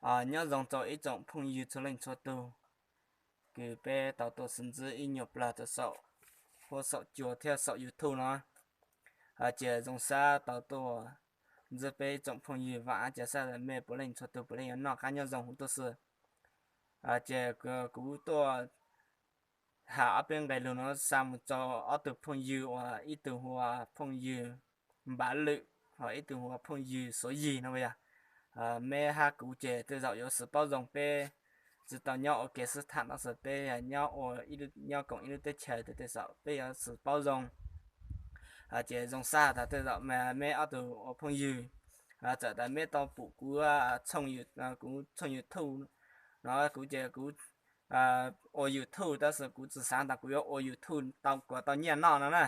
Nyob zoo rau ib tsoom phooj ywg txhua leej txhua tug, kws peb tau tuaj sib ntsib ib nyuag plawg rau saum, huab saum cua thiab saum YouTube no. Ces zoo sab tau tuaj ntsib peb ib tsoom phooj ywg, vam thiab cia siab mej puav leej txhua tug puav leej yuav noj qab nyob zoo huv tuaj xwb. Ces kuv tuaj has ob peb nqe lug no xa mus rau ob tug phooj ywg uas ib tug hu ua phooj ywg Npav Lwm, ho ib tug hu ua phooj ywg Suav Yig no yog. Meb hab kuv ces tej zaum yuav tsis paub zoo, peb tsis tau nyob ua ke xwb tham, tab sis peb nyob ua, nyob koom ib lub teb chaws, tej zaum peb yuav tsis paub zoo. Ces zoo sab tas tej zaum meb ob tug ua phooj ywg, txawm tas meb tau pum kuv, kuv tshooj YouTube no, kuv ces kuv ua YouTube tab sis kuv tsis xaav tas kuv yuav ua YouTube tau kom tau nyiaj noj no na.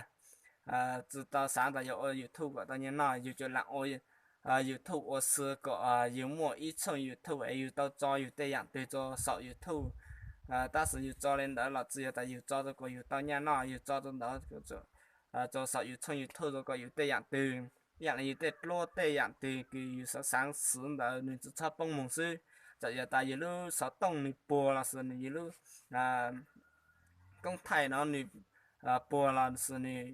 Tsis tau xaav tas yuav ua YouTube kom tau nyiaj noj, yug tsuas lam ua YouTube ua xwb kom yug muaj ib tshooj YouTube es yug tau tso yug tej yaam twg rua saum YouTube. Tab sis yug tso le ntawd los tsis yog tas yug tso rua kom yug tau nyiaj noj, yug tso rua ntawd, tso saum yug tshooj YouTube rua kom yug tej yaam twg, yaam le yug tej dluab tej yaam twg kws yug xaav xaav xwv ntawd nwg tsi txhob poob moog xwb. Txawm yog tas yug lub xov tooj nwg puag los sis nwg yug lub koob thaij no nwg puag los sis nwg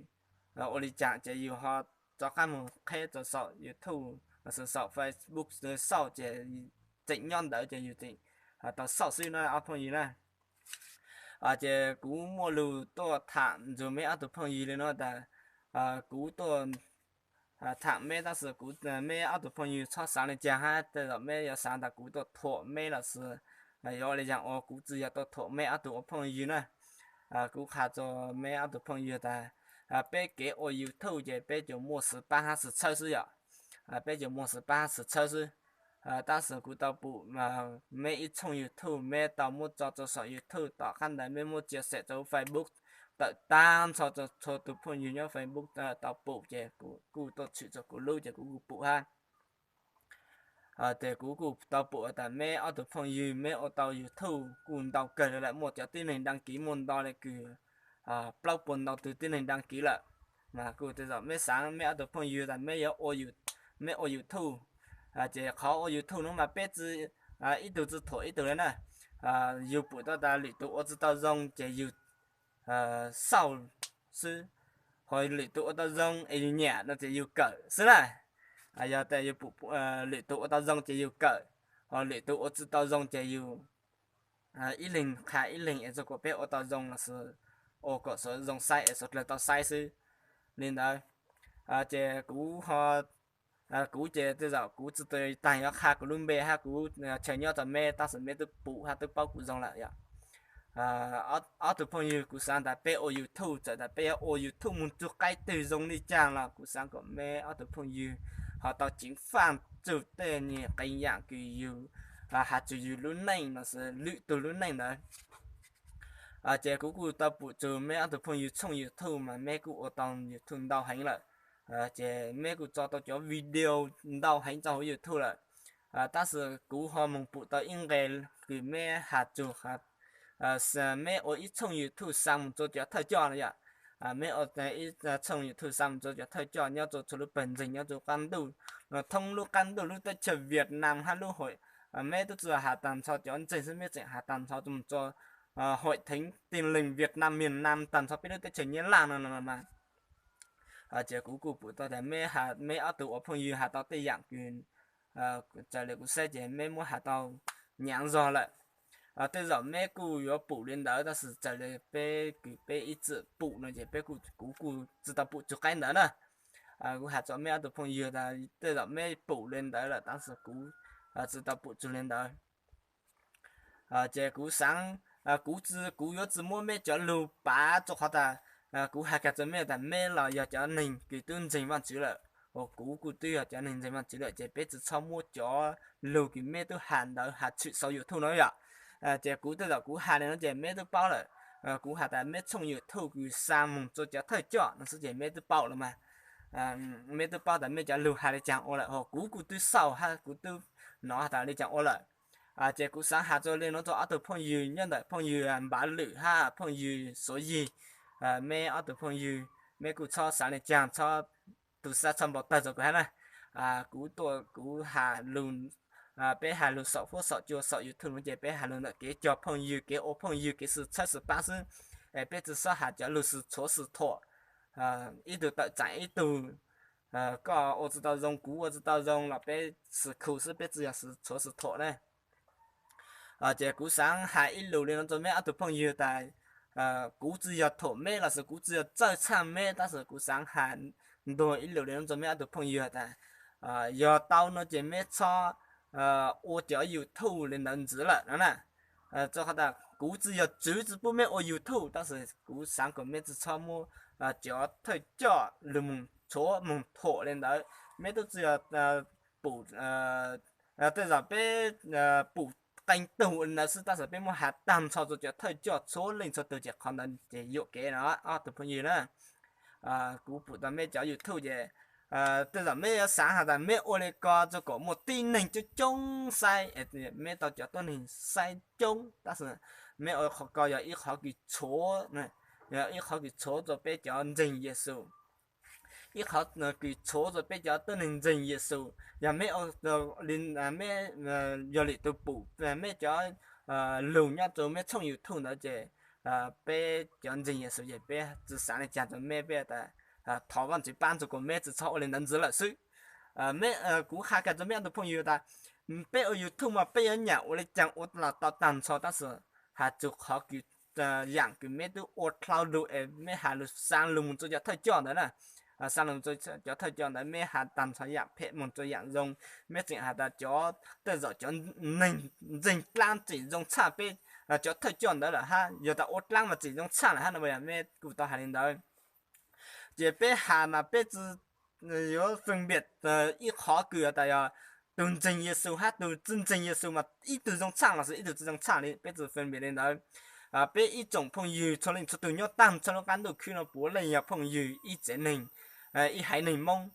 ua li caag ces yug ho rov qaab moog qheb rua saum YouTube los sis saum Facebook xauj ces tseem nyob ntawd ces yug tseem tau xauj xwb na ob phooj ywg na. Ces kuv muaj lug tuaj tham nrug meb ob tug phooj ywg le nuav tas, kuv tuaj tham meb tab sis kuv, meb ob tug phooj ywg txhob xaav le caag hab tej zaum meb yuav xaav tas kuv tuaj thuam meb los sis yuav ua le caag ua, kuv tsis yog tuaj thuam meb ob tug ua phooj ywg na. Kuv qha rua meb ob tug phooj ywg tas, peb kev ua YouTube ces peb cov muaj xwm pab hab xwm txhawb xwb yom. Peb cov muaj xwm pab hab xwm txhawb xwb. Tab sis kuv tau pum meb ib tshooj YouTube meb tau muab tso rua saum YouTube, tom qab ntawd meb muab tsia xem rua Facebook, tawm taag nrho rua txhua tug phooj ywg nyob Facebook tau pum ces kuv kuj tuaj tshwm rua kuv lub ces kuv kuj pum hab. Ces kuv kuj tau pum tas meb ob tug phooj ywg meb ua tau YouTube kuj ntau kawg le lawm, muaj cov tib neeg đăng ký muaj nto le kws plaub puas ntau tug tib neeg đăng ký lawm. Mas kuj tej zaum meb xaav meb ob tug phooj ywg tas meb yuav, meb ua YouTube, ces qhov ua YouTube nuav mas peb tsi, ib tug tsi thuam ib tug le na. Yug pum tau tas lwm tug ua tsi tau zoo ces yug xauj xwb, ho lwm tug ua tau zoo es yug nyam no ces yug kawm xwb na. Yog tas yug pum lwm tug ua tau zoo ces yug kawm, ho lwm tug ua tsi tau zoo ces yug ib leeg qha ib leeg es rua kom peb ua tau zoo los sis ua kom suav zoo saib es suav dlawg tau saib xwb. Li ntawd ces kuv ho, kuv ces tej zaum kuv tsi tau taag yuav qha kuv lub npe hab kuv chaw nyob rua meb, tab sis meb twb pum hab twb paub kuv zoo lawm yom. Ob tug phooj ywg, kuv xaav tas peb ua YouTube, txawm tas peb yuav ua YouTube moog rua qaib twg zoo li caag los kuv xaav kom meb ob tug phooj ywg ho tau ceev faaj rua tej nyuag qee yaam kws yug has rua yug lub neej los sis lwm tug lub neej ntawd. Ces kuv kuj tau pum rua meb ob tug phooj ywg tshooj YouTube mas meb kuj ua tau YouTube ntau heev lawm. Ces meb kuj tso tau cov video ntau heev rua huv YouTube lawm. Tab sis kuv ho moog pum tau ib nqe kws meb has rua, meb ua ib tshooj YouTube xa moog rua cov thawj coj no yom. Meb ua ib tshooj YouTube xa moog rua cov thawj coj nyob rua txhua lub pawg ntseeg nyob rua qab ntuj, thoob lub qab ntuj lub teb chaws Việt Nam hab lub hom, meb tub tsi has taag nrho cov ntseeg xwb, meb tseem has taag nrho moog rua hội thánh Tin Lành Việt Nam miền Nam taag nrho peb lub teb chaws Nyab Laj no no mas. Ces kuv kuj pum tau tas meb ob tug ua phooj ywg has tau tej yaam kws raws le kuv saib ces meb muab has tau nyaav zog lawm. Tej zaum meb kuj yuav pum li ntawd tab sis raws le peb kws peb ib txwm pum no ces peb, kuv kuj tsi tau pum rua qaib ntawd na. Kuv has rua meb ob tug phooj ywg tas tej zaum meb pum li ntawd lawm tab sis kuv tsi tau pum rua li ntawd. Ces kuv xaav, kuv tsi, kuv yuav tsi muab meb cov lug pav rua qhov tas kuv has kag rua meb tas meb los yog cov neeg kws tub ntseeg Vaajtswv lawm, hos kuv kuj twb yog cov neeg ntseeg Vaajtswv lawm ces peb tsi txhob muab cov lug kws meb tub has ntawd has tshwm sau YouTube no yom. Ces kuv tej zaum kuv has li no ces meb tub paub lawm. Kuv has tas meb tshooj YouTube kws xa moog rua cov thawj coj no xwb ces meb tub paub lawm mas. Meb tub paub tas meb cov lug has li caag ua lawm, hos kuv kuj twb xauj hab kuv tub nov has tas li caag ua lawm. Ces kuv xaav has rua li no rua ob tug phooj ywg nyob ntawm phooj ywg Npav Lwm hab phooj ywg Suav Yig. Meb ob tug phooj ywg, meb kuj txhob xaav li caag, txhob tu sab txhob npau tawg rua kuv hab na. Kuv tuaj kuv has lug peb has lug saum huab saum cua saum YouTube no ces peb has lug ntawm kev cog phooj ywg, kev ua phooj ywg, kev xwm txhawb xwm paab xwb, es peb tsi xob has cov lug xwm txhuav xwm thuam ib tug tawm tsaam ib tug, koj ua tsi tau zoo kuv ua tsi tau zoo los peb xwm khu xwb, peb tsi yog xwm txhuav xwm thuam na. Ces kuv xaav has ib lus le no rua meb ob tug phooj ywg tas, kuv tsi yog thuam meb lossis kuv tsi yog txawj txhaaj meb, tab sis kuv xaav has ntuag ib lus le no rua meb ob tug phooj ywg tas, yog tau no ces meb txhob ua cov YouTube le ntawd ntxiv lawm no na. Rua qhov tas kuv tsi yog tswv tsi pub meb ua YouTube, tab sis kuv xaav kom meb tsi txhob muab cov thawj coj lug moog tshuav moog thuam le ntawd. Meb tub tsi yog pum, tej zaum peb pum qee tug le ntawd xwb, tab sis peb muab has taag nrho rua cov thawj coj txhua leej txhua tug ces qhov ntawd ces yuam kev no ob tug phooj ywg na. Kuv pum tas meb cov YouTube ces tej zaum meb yuav xaav has tas meb ua le ko rua kom muaj tib neeg coob coob saib, meb tau cov tuab neeg saib coob, tab sis meb ua qhov ko yog ib qhov kws tshuav, yog ib qhov kws tshuav rua peb cov ntseeg Yexus, ib qhov kws tshuav rua peb cov tuab neeg ntseeg Yexus. Yog meb, meb yog lwm tug pum meb cov lug nyob rua meb tshooj YouTube ntawd ces peb cov ntseeg Yexus ces peb tsi xaav le caag rua meb, peb tas thov Vaajtswv paab rua kom meb tsi txhob ua le ntawd ntxiv lawm xwb. Kuv qha kag rua meb ob tug phooj ywg tas, peb ua YouTube mas peb yuav nyam ua le caag ua los tau taag nrho, tab sis has txug qhov kws yaam kws meb tub ua dlhau lug es meb has lug xaav lug moog rua cov thawj coj ntawd na, xaav lug rua cov thawj coj ntawd meb has taag nrho yaam phem moog rua yaam zoo. Meb tseem has tas cov, tej zaum cov neeg ntseeg dlaab tseem zoo tshaj peb cov thawj coj ntawd lawm hab, yog tas ua dlaab mas tseem zoo tshaj lawm hab no, yog meb kuj tau has le ntawd. Ces peb has mas peb tsi yuav fee npiam ib qhov kws tas yog tug ntseeg Yexus hab tug tsi ntseeg Yexus mas ib tug zoo tshaj lossis ib tug tsi zoo tshaj li, peb tsi fee npiam le ntawd. Peb ib tsoom phooj ywg txhua leej txhua tug nyob taag nrho lub qaab ntuj khwb no puav leej yog phooj ywg ib tsev neeg, ib haiv neeg Moob.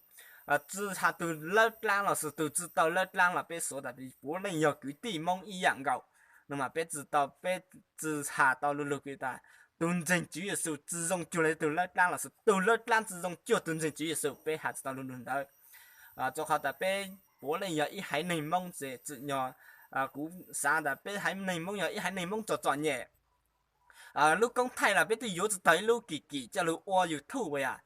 Tsi has tug lawb dlaab lossis tug tsi tau lawb dlaab los peb suav tas puav leej yog kwv tij Moob ib yaam nkaus. No mas peb tsi tau, peb tsi has tau lu lug kws tas tug ntseeg Tswv Yexus tsi zoo cuag le tug lawb dlaab lossis tug lawb dlaab tsi zoo cuag tug ntseeg Tswv Yexus, peb has tsi tau lu lug ntawd. Rua qhov tas peb puav leej yog ib haiv neeg Moob ces tsim nyog, kuv xaav tas peb haiv neeg Moob yog ib haiv neeg Moob txom txom nyem. Lub koob thaij los peb tub yuav tsi taug ib lub kim kim coj lug ua YouTube as.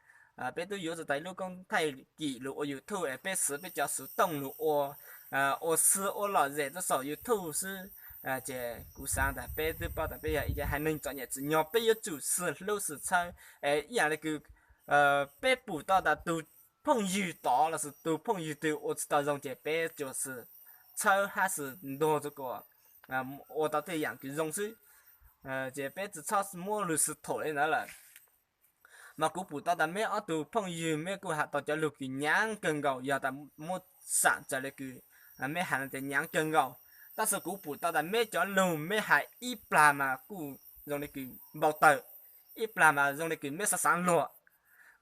Peb tub yuav tsi taug ib lub koob thaij kim lug ua YouTube es peb swv peb cov xuv tooj lug ua, ua xwm ua lom zem rua saum YouTube xwb. Ces kuv xaav tas peb tub paub tas peb yog ib haiv neeg txom nyem tsim nyog peb yuav tsum xwm hlub xwm txhawb. Es ib yaam le kws peb pum tau tas tug phooj ywg tod lossis tug phooj ywg twg ua tsi tau zoo ces peb tsuas xwm txhawb hab xwm ntuag rua kom ua tau tej yaam kws zoo xwb. Ces peb tsi txhob muab lug xwm thuam le ntawd lawm. Mas kuv pum tau tas meb ob tug phooj ywg meb kuj has tau cov lug kws nyaav kawg nkaus, yog tas muab xam raws le kws meb has no ces nyaav kawg nkaus. Tab sis kuv pum tau tas meb cov lug meb has ib plag mas kuj zoo le kws npau tawg, ib plag mas zoo le kws meb xaav xaav luag.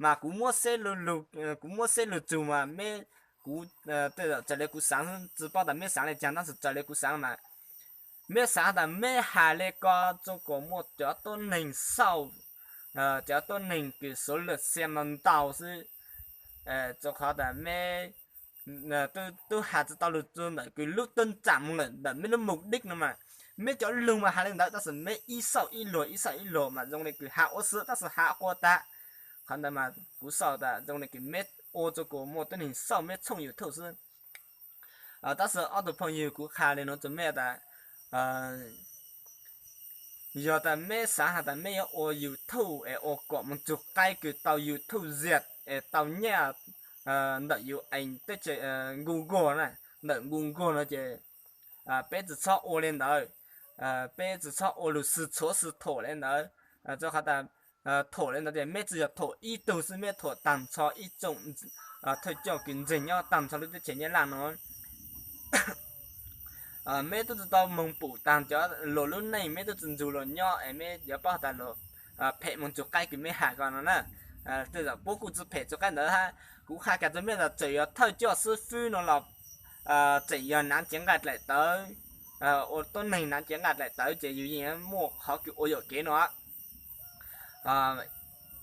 Mas kuv muab xeb lug, kuv muab xeb lug tsug mas meb, kuv, tej zaum raws le kuv xaav, tsi paub tas meb xaav le caag tab sis raws le kuv xaav mas meb xaav tas meb has le ko rua kom muaj cov tuab neeg xauj, cov tuab neeg kws xuv lwm xia mas ntau xwb. Rua qhov tas meb tub has tsi tau lug rua ntawm kws lub tub tsaam moog lawm ntawm meb lub mục đích no mas, meb cov lug mas has le ntawd tab sis meb ib xauj ib luag ib xauj ib luag mas zoo le kws has ua xwm tab sis has quas tag. Qhov ntawd mas kuv xauj tas zoo le kws meb ua rua kom muaj tuab neeg xauj meb tshooj YouTube xwb. Tab sis ob tug phooj ywg, kuv qha le nuav rua meb tas, yog tas meb xaav has tas meb yuav ua YouTube es ua kom moog tsug qaib kws tau YouTube ziaj es tau nyaj ntawm yus ees teb chaws Google na, ntawm Google no ces peb tsi txhob ua le ntawd. Peb tsi txhob ua lug xwm txhuav xwm thuam le ntawd. Rua qhov tas thuam le ntawd ces meb tsi yog thuam ib tug xwb, meb thuam taag nrho ib tsoom thawj coj kws ntseeg nyob taag nrho lub teb chaws Nyab Laj no. Meb tub tsi tau moog pum taag cov luag lub neej, meb tub tsi nrug luag nyob es meb yuav paub tas luag phem moog tsug qaib kws meb has ko no na. Tej zaum puab kuj tsi phem tsug qaib ntawd hab. Kuv qha kag rua meb tas tseem yog thawj coj xib fwb no los tseem yog nav cev nqaij dlaim tawv, ua tuab neeg nav cev nqaij dlaim tawv ces yus yeej muaj qhov kws ua yuam kev no.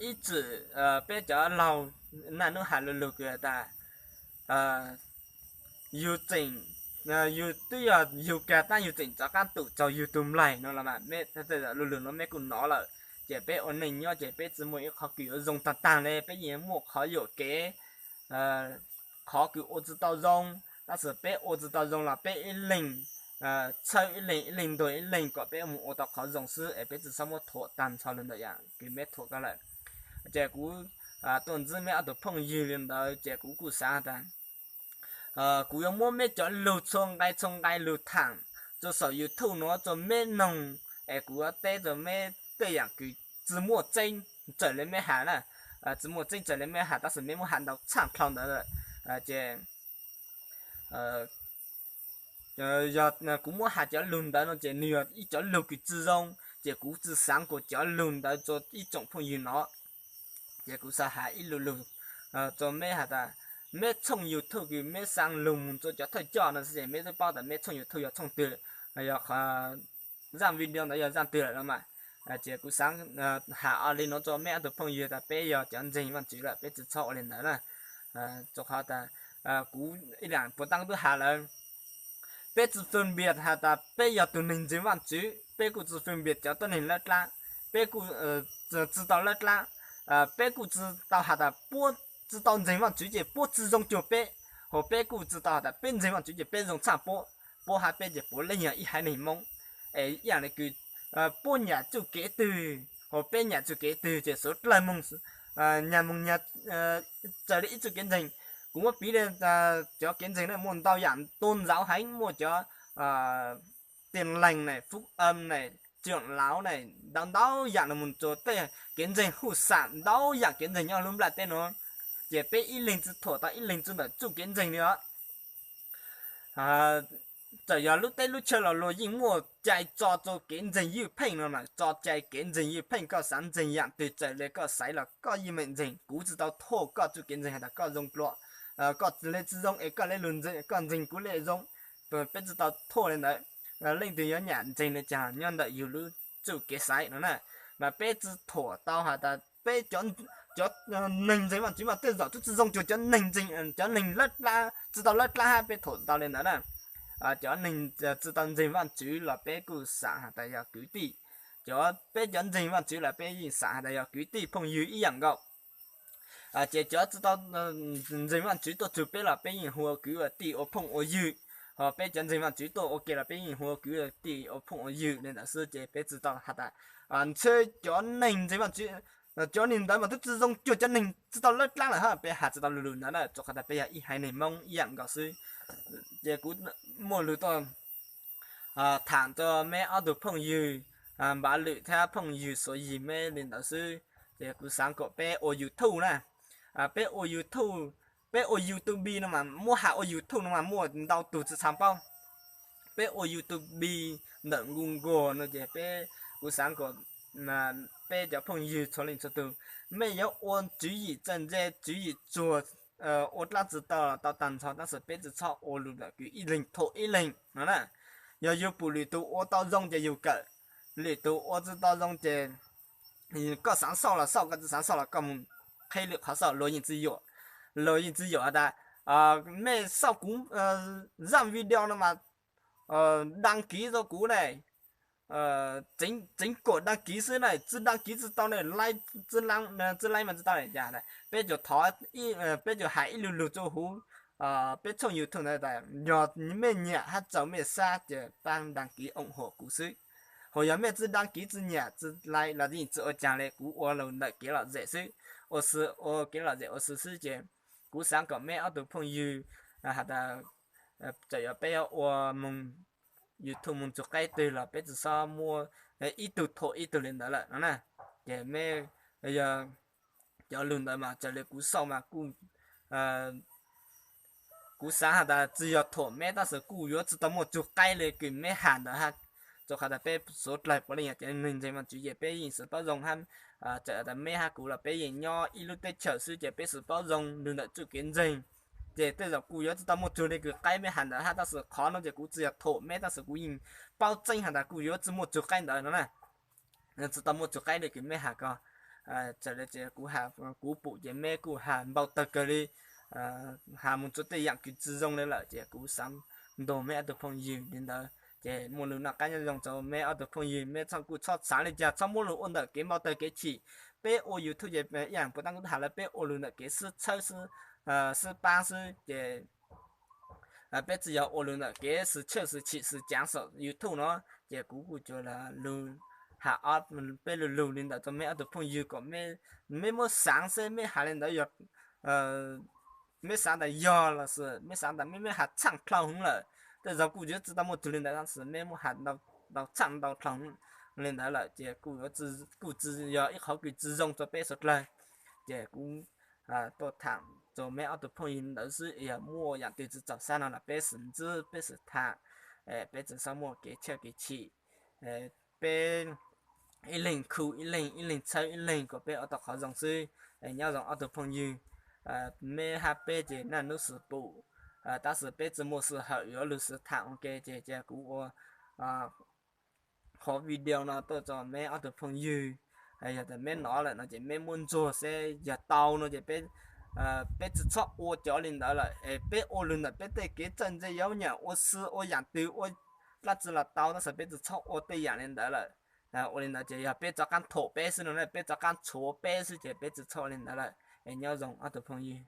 Ib txwm peb cov laug naj nub has lu lug kws tas yus tseem yus twb yog yug kag tab yus tseem rov qab tum txog yug tus nplaig no los mas, tej lus lug no mej kuj nov lawm. Ces peb ua neej nyob ces peb tsi muaj ib qhov kws yuav zoo taag taag le, peb yeej muaj qhov yuam kev, qhov kws ua tsi tau zoo, tab sis peb ua tsi tau zoo los peb ib leeg txhawb ib leeg, ib leeg ntuag ib leeg kom peb mus ua tau qhov zoo xwb es peb tsi xob muab thuam taag nrho lug ntawm yam kws meb thuam ko lawm. Ces kuv tuaj ntsib meb ob tug phooj ywg li ntawd ces kuv kuj xaav tas kuv yuav muab meb cov lug txhua nqai txhua nqai lug thaam rua saum YouTube nuav rua meb noog, es kuv yuav teb rua meb tej yam kws tsi muaj tseeb raws le meb has na, tsi muaj tseeb raws le meb has tab sis meb muab has ntau tshaj dlhau ntawd lawm. Ces yog kuv muab has cov lug ntawd no ces nwg yog ib cov lug kws tsi zoo, ces kuv tsi xaav kuas cov lug ntawd rua ib tsoom phooj ywg no. Ces kuv xaav has ib lu lug rua meb has tas, meb tshooj YouTube kws meb xaav lug moog rua cov thawj coj no xwb ces meb twb paub tas meb tshooj YouTube yog tshooj twg, yog zaaj video ntawd yog zaaj twg lawm no mas. Ces kuv xaav has ua li no rua meb ob tug phooj ywg tas peb yog cov ntseeg Vaajtswv lawm peb tsi txhob ua li ntawd na. Rua qhov tas kuv ib yaam puas taab twb has lawm, peb tsi phân biệt has tas peb yog tug neeg ntseeg Vaajtswv, peb kuj tsi phân biệt cov tuab neeg lab dlab, peb kuj tsi tau lab dlab, peb kuj tsi tau has tas puab tsi tau ntseeg Vaajtswv ces puab tsi zoo cuag peb, hos peb kuj tsi tau has tas peb ntseeg Vaajtswv ces peb zoo tshaj puab, puab hab peb ces puav leej yog ib haiv neeg Moob. Es ib yaam le kws puab nyam txuj kev twg hos peb nyam txuj kev twg ces suav dlawg moog nyag moog nyag raws le ib txuj kev ntseeg. Kuv muab piv le cov kev ntseeg na muaj ntau yaam tuab ntxauv heev, muaj cov Tin Lành ne, Phúc Âm ne, Trưởng Lão ne, ntau ntau yaam lug moog rua tej kev ntseeg huj xam ntau yaam kev ntseeg nyob lub nplaj teb nuav. Ces peb ib leeg tsi thuam tau ib leeg tsi ntawm txuj kev ntseeg li os. Txawm yog lub teb lub chaw los luag yeej muaj cai tso rua kev ntseeg ywj pheej no mas, tso cai kev ntseeg ywj pheej, koj xav ntseeg yaam twg txawm le koj xaiv los koj yeej meem ntseeg. Kuv tsi tau thuam koj txuj kev ntseeg has tas koj zoo dlua, koj le tsi zoo es koj le lug ntseeg, koj ntseeg kuv le zoo. Peb tsi tau thuam le ntawd. Leej twg yuav nyam ntseeg le caag nyob ntawm yug lub txuj kev xaiv no na. Mas peb tsi thuam tau has tas peb cov neeg ntseeg Vaajtswv mas tej zaum twb tsi zoo cuag cov neeg ntseeg, cov neeg lab dlab tsi tau lab dlab hab peb thuam tsi tau le ntawd na. Cov neeg tsi tau ntseeg Vaajtswv los peb kuj xaav has tas yog kwv tij. Cov peb cov ntseeg Vaajtswv los peb yeej xaav has tas yog kwv tij phooj ywg ib yaam nkaus. Ces cov tsi tau ntseeg Vaajtswv tuaj txug peb los peb yeej hu ua kwv ua tij ua phooj ua ywg. Hos peb cov ntseeg Vaajtswv tuaj ua ke los peb yeej hu ua kwv ua tij ua phooj ua ywg le ntawd xwb ces peb tsi tau has tas ntshe cov neeg ntseeg Vaajtswv, cov neeg ntawd mas twb tsi zoo cuag cov neeg tsi tau lab dlab lawm hab, peb has tsi tau lu lug ntawd na, rua qhov tas peb yog ib haiv neeg Moob ib yaam nkaus xwb. Ces kuv muaj lug tuaj tham rua meb ob tug phooj ywg Npav Lwm thiab phooj ywg Xuav Yig meb li ntawd xwb. Ces kuv xaav kom peb ua YouTube na, peb ua YouTube, peb ua YouTube no mas, muab has ua YouTube no mas muaj ntau tug tsi tshua paub. Peb ua YouTube ntawm Google no ces peb, kuv xaav kom peb cov phooj ywg txhua leej txhua tug, mej yuav ua tswv yim txawj ntse, tswv yim tsuag, ua dlaab tsi tau tau taag nrho, tab sis peb tsi txhob ua lug ntawm kws ib leeg thuam ib leeg no na. Yog yug pum lwm tug ua tau zoo ces yug kawm, lwm tug ua tsi tau zoo ces koj xaav xauj los xauj, koj tsi xaav xauj los koj mus qheb lwm qhov xauj, luag yeej tsi yuam. Luag yeej tsi yuam has tas mej xauj kuv zaaj video no mas đăng ký rua kuv ne, tseev kom đăng ký xwb na, tsi đăng ký tsi tau ne, tsi like mas tsi tau ne. Cas peb cuag thov, peb cuag hais ib lu lug rua huv peb tshooj YouTube ntawd tas yog mej nyam hab txaus mej sab ces pab đăng ký ủng hộ kuv xwb. Hos yog mej tsi đăng ký tsi nyam tsi like los yeej tsi ua caag le, kuv ua lug ntawm kev lom zem xwb, ua si ua kev lom zem ua si xwb ces kuv xaav kom meb ob tug phooj ywg has tas txawm yog peb yuav ua moog YouTube moog txug qaib twg los peb tsi xob muab ib tug thuam ib tug li ntawd lawm no na. Ces meb, yog cov lug ntawd mas txawm le kuv xauj mas kuj, kuv xaav has tas tsi yog thuam meb tab sis kuj yuav tsi tau muaj txug qaib le kws meb has ntawd hab. Rua qhov tas peb suav dlawg puav leej yog cov neeg ntseeg Vaajtswv ces peb yeej xwv paub zoo hab. Txawm tas meb hab kuv los peb yeej nyob ib lub teb chaws xwb ces peb xwv paub zoo lug ntawm txuj kev ntseeg. Ces tej zaum kuj yuav tsi tau muaj txug le kws qaib meb has ntawd hab, tab sis qhov no ces kuv tsi yog thuam meb tab sis kuv yeej paub tseeb has tas kuj yuav tsi muaj txug qaib ntawd no na. Tsi tau muaj txug qaib le kws meb has ko. Txawm le ces kuv, kuv pum ces meb kuj has npau tawg kawg li, has moog rua tej yaam kws tsi zoo le lawm ces kuv xaav ntuas meb ob tug phooj ywg li ntawd. Ces muaj lug noj qaab nyob zoo rua meb ob tug phooj ywg, meb txhob kuj txhob xaav le caag, txhob muab lug ua ntawm kev npau tawg kev chim. Peb ua YouTube ces ib yaam puas taab kuv has lawm, peb ua lug ntawm kev sib txhawb sib paab xwb ces peb tsi yog ua lug ntawm kev sib txhawb sib chim sib caav saum YouTube no. Ces kuv kuj cuag lug has ob peb lug lug li ntawd rua meb ob tug phooj ywg kom meb muab xaav seb meb has li ntawd yog meb xaav tas yog los sis meb xaav tas meb, meb has txhaaj dlhau heev lawm. Tej zaug kuj yuav tsi tau muaj tug li ntawd tab sis meb muab has tau txhaaj ntau dlhau heev li ntawd lawm ces kuj tsi yog ib qhov kws tsi zoo rua peb suav dlawg. Ces kuv tuaj thaam rua meb ob tug phooj ywg ntawd xwb, yog muaj yaam twg tsi txaus sab no los peb sim ntsib peb sim tham, peb tsi xob muaj kev txhawb kev chim. Peb ib leeg khu ib leeg, ib leeg txhawb ib leeg kom peb ua tau qhov zoo xwb. Nyob zoo ob tug phooj ywg, meb hab peb ces naj nub sim pum, tab sis peb tsi muaj sij hawm yuav lug sim tham ua ke ces cia kuv ua qhov video no tuaj rua meb ob tug phooj ywg. Yog tas meb nov lawm no ces meb muab ntsuag seb yog tau no ces peb tsi txhob ua cov li ntawd lawm es peb ua lug ntawm peb tej kev txawj ntse yaub nyam ua si ua yaam twg ua dlaab tsi los tau tab sis peb tsi txhob ua tej yaam li ntawd lawm. Ua li ntawd ces yog peb rov qaab thuam peb xwb no, peb rov qaab tshuav peb xwb ces peb tsi txhob ua li ntawd lawm. Es nyob zoo ob tug phooj ywg.